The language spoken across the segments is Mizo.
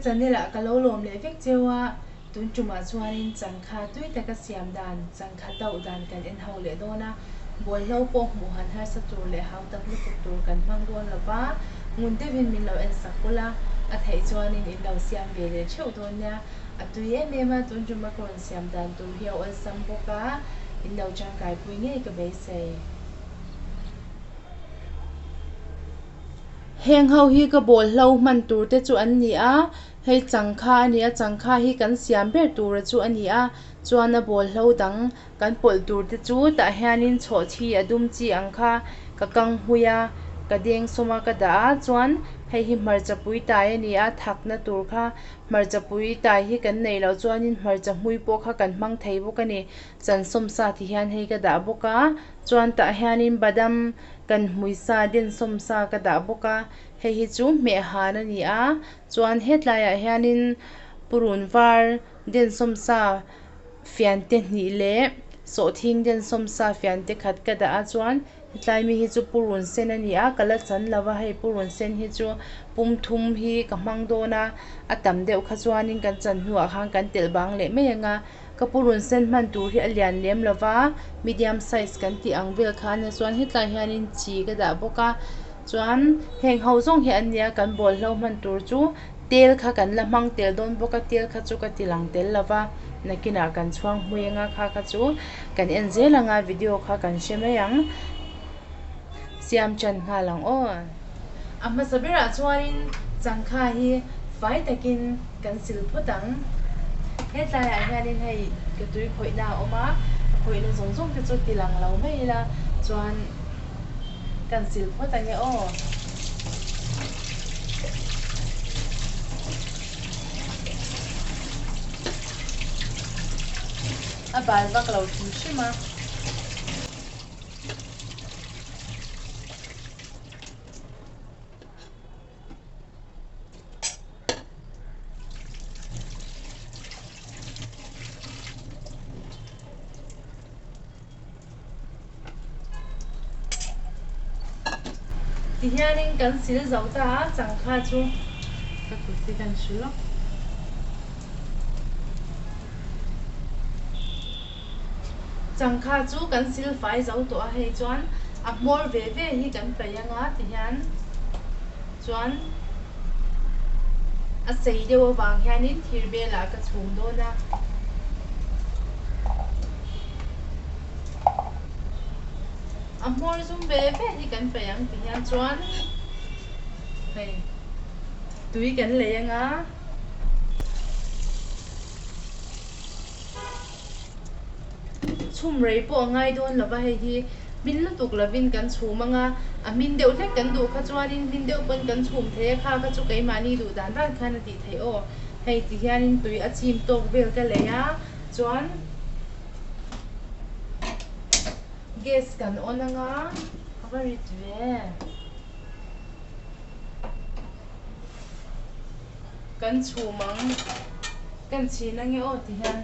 channel ah ka lo lawm leh vek cheu a, tun tumah chuanin changkha tui taka siam dan, changkha tauh dan kan en ho leh dawn a, bawlhlo pawh hmuh han harsa tur leh hau tak lutuk tur kan hmang dawn lo va, ngun deuhin min lo en sak ula, a theih chuanin in lo siam ve leh theuh dawn nia, a tui em em a, tun tuma ka rawn siam dan tur hi a awlsam bawk a, in lo tangkaipui ngei ka beisei. Heng ho hi ka bawlhlo hman tur te chu an ni a, hei changkha a ni a, changkha hi kan siam ber tura chu a ni a, chuan a bawlhlo dang kan pawlh tur te chu tah hianin chhawhchhi a dum chi ang kha ka kang hmui a, ka deng sawm a ka dah a, chuan hei hi hmarcha pui tai a ni a, thakna tur kha hmarcha pui tai hi kan neih loh chuanin hmarcha hmui pawh kha kan hmang thei bawk a ni, chan sawmsa ti hian hei ka dah bawk a, chuan tah hianin badam Kan hmuisa densawm sa ka dah bawk a, hei hi chu hmeh han a ni a, chuan hetlaiah hianin purun var densawm sa fiante hnih leh sawhthing densawm sa fiante khat ka dah a, chuan hetlai mi hi chu purun sen a ni a, ka la chan lo va, hei purun sen hi chu pum thum hi ka hmang dawn a, a tam deuh kha chuanin kan chan hnuah khan kan telh bang leh mai ang a. Ka purun sen hman tur hi a lian lem lo va, medium size kan tih ang vel kha a nia chuan hetlai hianin chi ka dah bawk a, chuan heng ho zawng hi an nia kan bawlhlo hman tur chu tel kha kan la hmang tel dawn bawk a, tel kha chu ka ti lang tel lo va, nakinah kan chhuang hmui anga kha kha chu kan en zel anga video kha kan hre mai ang siam tan nghal ang aw. A hmasa berah chuanin changkha hi fai takin kan sil phawt ang. Hetlaiah hianin hei ka tui khawihna a awm a, ka khawihna zawng zawng te chu ti lang lo mai ila chuan kan sil phawt ang e aw. A bal vak lo hrim hrim a. Tihianin kan sil zo ta a, changkha chu ka kut hi kan hru lawk. Changkha chu kan sil fai zo tawh a, hei chuan a hmawr ve ve hi kan paih anga tihian chuan a sei deuh avang hianin thir belah ka chhum dawn a. A hmawr zum ve ve hi kan paih ang tihian chuan hei tui kan lei anga. Chhum rei pawh a ngai dawn lo va, hei hi hmin lutuk lovin kan chhum ang a, a hmin deuh hlek kan duh kha chuanin hmin deuh pawn kan chhum thei a, kha kha chu keimahni duh dan dan khan a tih theih aw. Hei ti hianin tui a chim tawk vel ka lei a, chuan gas kan on ang a, a va rit ve. Kan chhum ang, kan chhin ange aw ti hian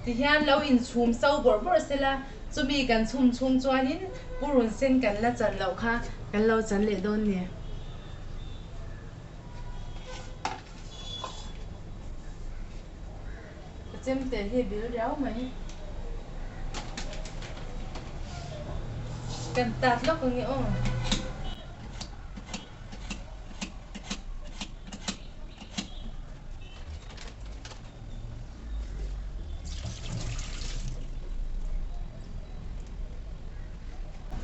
ti hian lo inchhum so bawrh bawrh sela chumi kan chhum chhung chuanin purun sen kan la chan loh kha kan lo chan leh dawn ni. Ka chemte hi a bil riau mai. Kan tat lawk ange aw.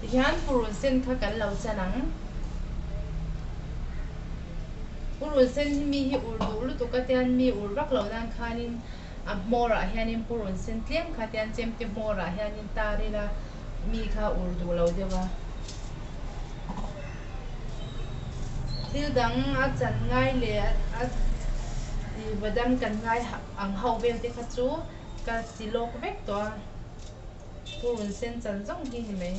Tihian purun sen kha kan lo chan ang. Purun sen hi mi hi ur duh lutuk a tian mi ur vak loh nan khanin a hmawrah hianin purun sen tlem kha tian chemte hmawrah hianin tar ila mi kha ur duh lo deuh a. Thil dang a chan ngai leh a badam kan ngai ang ho vel te kha chu ka ti lawk vek tawh a, purun sen chan zawng hi ni mai.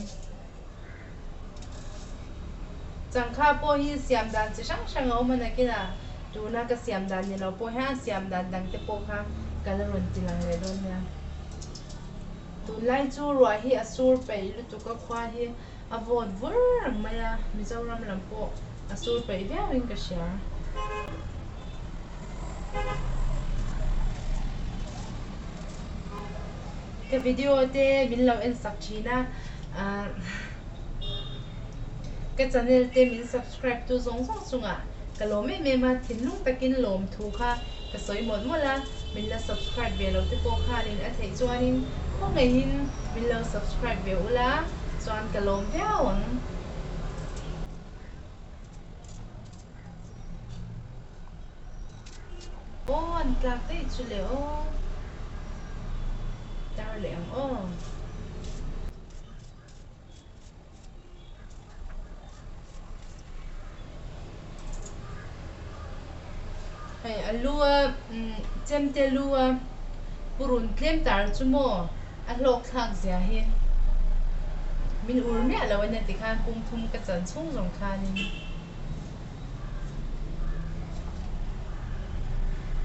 Changkha pawh hi siam dan chi hrang hrang a awm a nakinah tuna ka siam dan ni lo pawh hian siam dan dang te pawh kha ka la rawn ti lang leh dawn nia. Tunlai chu ruah hi a sur peih lutuk a khua hi. A vawt vur reng mai a, Mizoram lam pawh a sur peih viauin ka hria. Ka video te min lo en sak thin a, ka channel te min subscribe tu zawng zawng chungah ka lawm em em a, thinlung takin lawm thu kha ka sawi mawlh mawlh a, min la subscribe ve lo te pawh khanin a theih chuanin khawngaihin min lo subscribe ve ula chuan ka lawm viau ang. Aw an tlak daih chu le aw. Tar leh ang aw. Hei a lu a chemte lu a purun tlem tar chu maw a hlawk thlak zia hi min ur miah lo a nia tikhan pum thum ka chan chhung zawng khanin.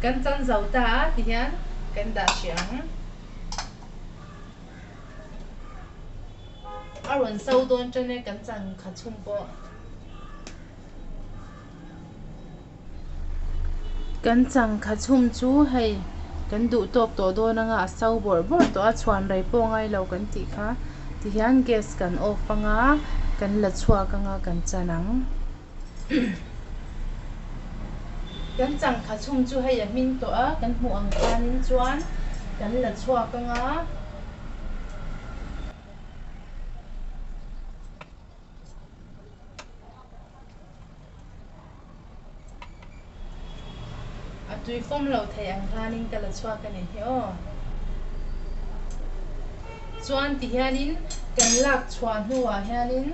Kan chan zo ta a ti hian kan dah hrih ang. A rawn so dawn tan e kan chan kha chhung pawh. Kan changkha chhum chu hei kan duh tawk tawh dawn anga a so bawrh bawrh tawh a chhuan rei pawh a ngai lo kan tih kha tihian gas kan off anga kan la chhuak anga kan chan ang kan changkha chhum chu hei a hming tawh a kan hmuh ang khanin chuan kan la chhuak anga. A tui fawm loh theih ang khanin ka la chhuak a ni hi aw. Chuan ti hianin kan lak chhuah hnuah hianin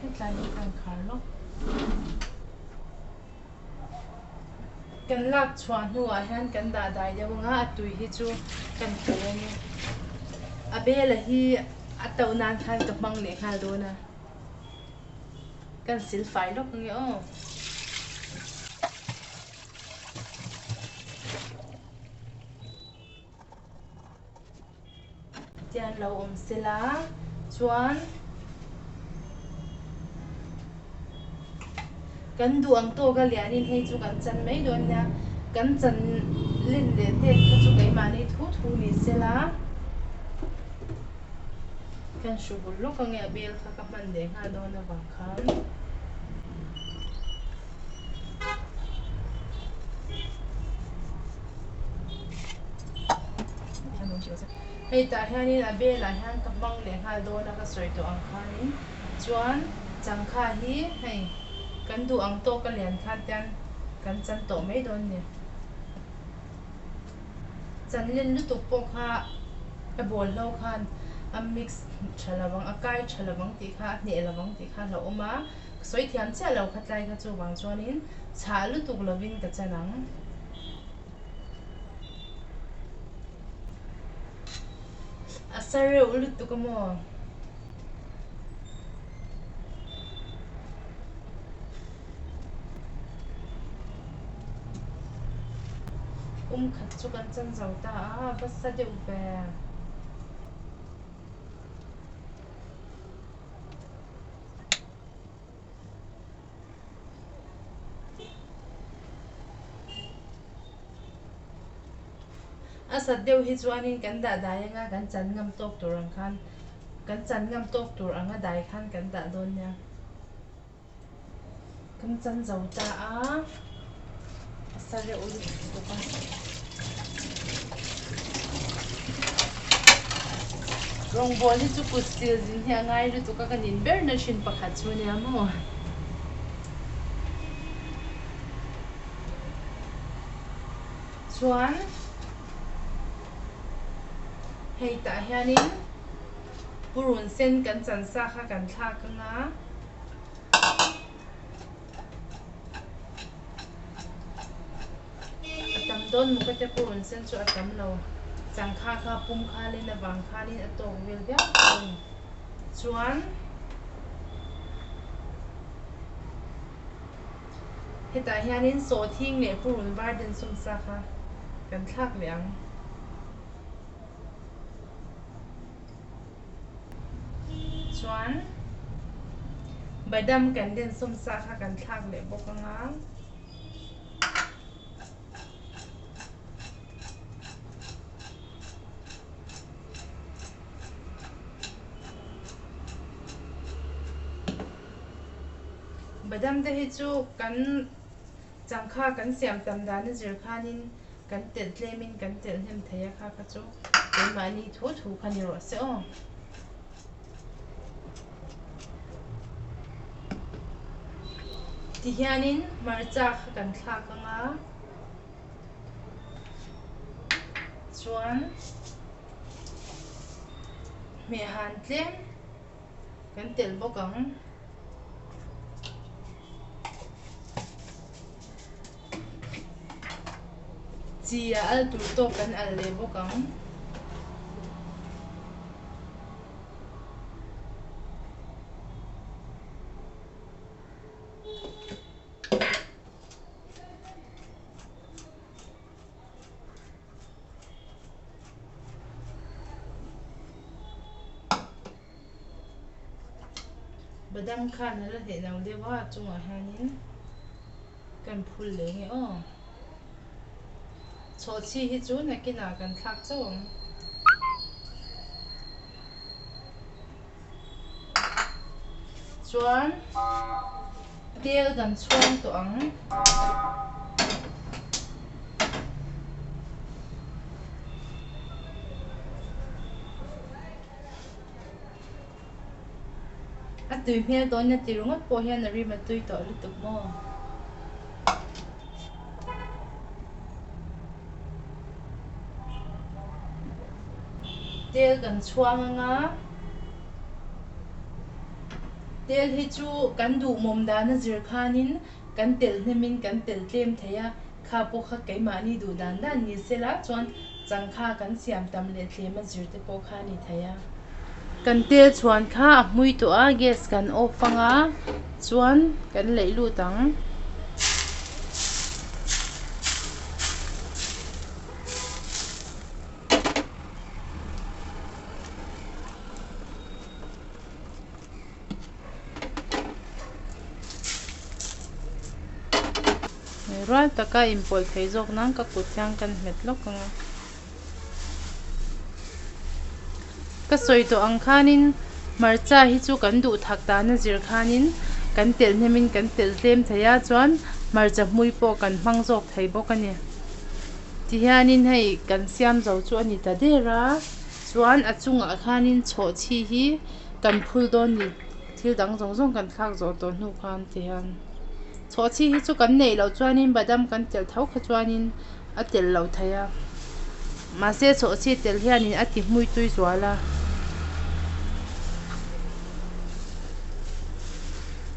hetlai hi ka han khar lawk. Kan lak chhuah hnuah hian kan dah dai deuh anga a tui hi chu kan paih a ni. A bela hi a to nan khan ka hmang leh nghal dawn a. Kan sil fai lawk ange aw. Tian lo awm sela chuan kan duh ang tawk a lianin hei chu kan chan mai dawn nia kan chan len leh tet kha chu keimahni thu thu ni sela. Kan hru bul lawk ange a bel kha ka hman leh nghal dawn avang khan. Hei tah hianin a belah hian ka hmang leh nghal dawn a ka sawi tawh ang khanin chuan changkha hi hei kan duh ang tawk a lian khan tian kan chan tawh mai dawn nia. Chanlen lutuk pawh kha a bawl hlo khan a mix tha lo ang, a kai tha lo ang tih kha, a hneh lo ang tih kha a hlauhawm a, ka sawi thiam chiah lo kha tlai kha chuvang chuanin chhah lutuk lovin ka chan ang. A sa reuh lutuk a maw? Pum khat chu kan chan zo ta a, va sa deuh ve. A sat deuh hi chuanin kan dah dai anga kan chan ngam tawk tur ang khan kan chan ngam tawk tur anga dai khan kan dah dawn nia. Kan chan zo ta a, a sa reuh lutuk a. Rawngbawl hi chu kut sil zin hi a ngai lutuk a, ka nin ber na thin pakhat chu nia maw. Chuan hei tah hianin purun sen kan chan sa kha kan thlak anga. A tam dawn maw ka tia purun sen chu a tam lo. Changkha kha pum kha len avang khanin a tawk vel viau tawh a ni. Chuan hetah hianin sawhthing leh purun var den sawm sa kha kan thlak leh ang. Chuan badam kan den sawm sa kha kan thlak leh bawk ang a. Badam te hi chu kan changkha kan siam tam dan a zir khanin kan telh tlemin kan telh hnem thei a kha kha chu keimahni thu thu kha ni rawh se aw. Tihianin hmarcha kha kan thlak ang a, chuan hmehhan tlem kan telh bawk ang. Chi a al tur tawk kan al leh bawk ang. Badam khan a la hleh lo deuh a a chungah hianin kan phul leh nge aw. Chhawhchhi hi chu nakinah kan thlak chauh ang. Chuan tel kan chhuang tawh ang. A tui hmel dawn a ti ringawt pawh hian a rim a tui tawh lutuk maw? Tel kan chhuang anga tel hi chu kan duhmawm dan a zir khanin kan telh hnemin kan telh tlem thei a, kha pawh kha keimahni duh dan dan ni sela chuan changkha kan siam tam leh tlem a zir te pawh kha a ni thei a. Kan tel chhuan kha a hmui tawh a, gas kan off anga chuan kan leih lut ang. Rual taka inpawlh thei zawk nan ka kut hian kan hmet lawk ang a. Ka sawi tawh ang khanin hmarcha hi chu kan duh thak dan a zir khanin kan telh hnemin kan telh tlem thei a chuan hmarcha hmui pawh kan hmang zawk thei bawk a ni. Tihianin hei kan siam zo chu a ni ta der a chuan a chungah khanin chhawhchhi hi kan phul dawn ni thil dang zawng zawng kan thlak zawh tawh hnu khan tihian chhawhchhi hi chu kan neih loh chuanin badam kan telh tho kha chuanin a telh loh theih a mahse chhawhchhi telh hianin a ti hmui tui zual a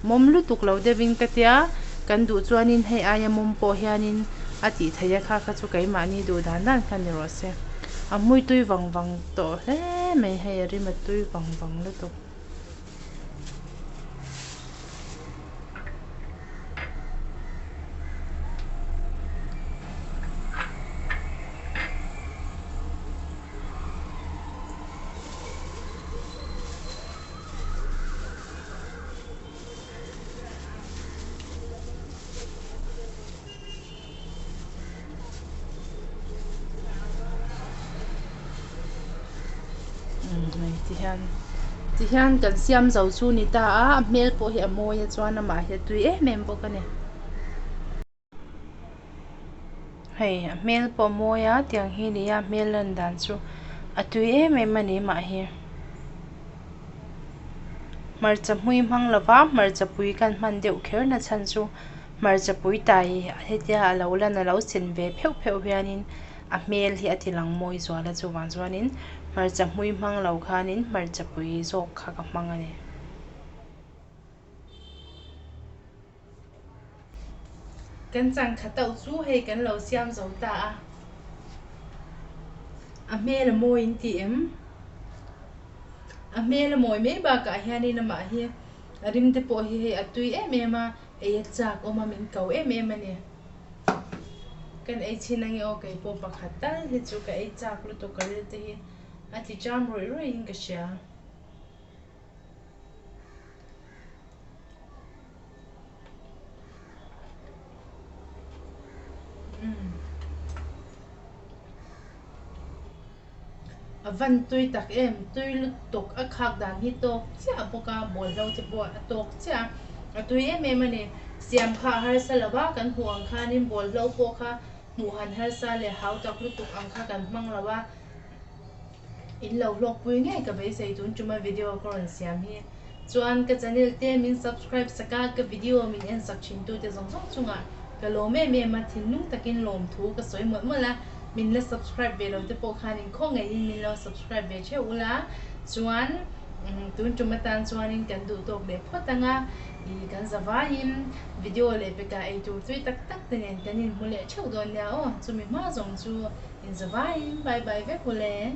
mawm lutuk lo deuhin ka tia kan duh chuanin hei aia mawm pawh hianin a tih theih a kha kha chu keimahni duh dan dan kha ni rawh se a hmui tui vang vang tawh hle mai hei a rim a tui vang vang lutuk. Tihian tihian kan siam zo chu ni ta a a hmel pawh hi a mawi a chuan amah hi a tui em em bawk a ni. Hei a hmel pawh a mawi a tiang hi ni a hmel lan dan chu a tui em em a ni mah hi. Hmarcha hmui hmang lova hmarcha pui kan hman deuh kher na chhan chu hmarcha pui tai hetia a lo lan a lo sen ve pheuh pheuh hianin a hmel hi a ti lang mawi zual a chuvang chuanin hmarcha hmui hmang lo khanin hmarcha pui zawk kha ka hmang a ni. Kan changkha tauh chu hei kan lo siam zo ta a, a hmel a mawi in ti em? A hmel a mawi mai bakah hianin amah hi a rim te pawh hi hei a tui em em a, ei a chak awm a min ko em em a ni. Kan ei chhin ange aw kei pawh pakhat tal hi chu ka ei chak lutuk ka ril te hi a ti cham rawih rawih in ka hria. A van tui tak em tui lutuk a khak dan hi tawk chiah bawk a bawlhlo te pawh a tawk chiah a. A tui em em a ni. Siam kha a harsa lo va, kan hmuh ang khanin bawlhlo pawh kha hmuh han harsa leh hau tak lutuk ang kha kan hmang lo a. In lo hlawkpui ngei ka beisei tun tuma video ka rawn siam hi. Chuan ka channel te min subscribe sak a, ka video min en sak thin tute zawng zawng chungah ka lawm em em a, thinlung takin lawmthu ka sawi mawlh mawlh a, min la subscribe ve lo te pawh khan inkhawh ngeiin min lo subscribe ve theuh ula. Chuan tun tum atan chuanin kan duh tawk leh phawt ang a, ih kan za vaiin video leh pekah ei tur tui tak tak te nen kan inhmu leh theuh dawn nia aw, chumi hma zawng chu inza vaiin bye bye vek ule.